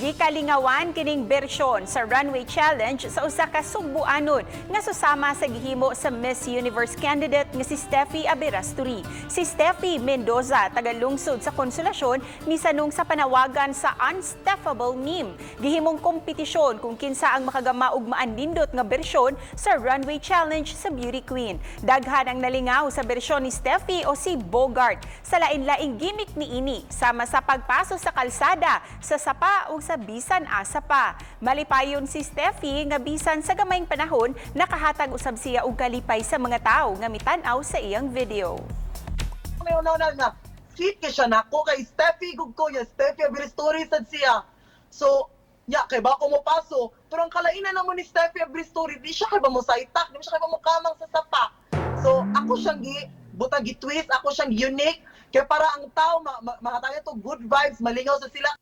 Gikalingawan kining bersyon sa Runway Challenge sa usa ka Sugbuanon nga susama sa gihimo sa Miss Universe candidate nga si Steffi Aberasturi. Si Steffi Mendoza, taga-lungsod sa Konsolasyon, misanong sa panawagan sa Unsteffable meme. Gihimong kompetisyon kung kinsa ang makagama og maanindot nga bersyon sa Runway Challenge sa Beauty Queen. Daghan ang nalingaw sa bersyon ni Steffi o si Bogart sa lain-laing gimmick niini, sama sa pagpaso sa kalsada, sa sapa o sa bisan asa pa. Malipayon si Steffi nga bisan sa gamayng panahon, nakahatag usab siya og kalipay sa mga tawo nga mitan-aw sa iyang video. May una na nga, fit kay siya nako kay Steffi gud ko ya, Steffi Aberasturi sad siya. So, ya kay ba ko mo paso, pero ang kalainan namo ni Steffi Aberasturi, di siya kay ba mo saitak, di siya kay ba mo kamang sa sapa. So, ako siyang gi butang gi twist, ako siyang unique kay para ang tao ma, ma, makataya to good vibes, malingaw sa sila.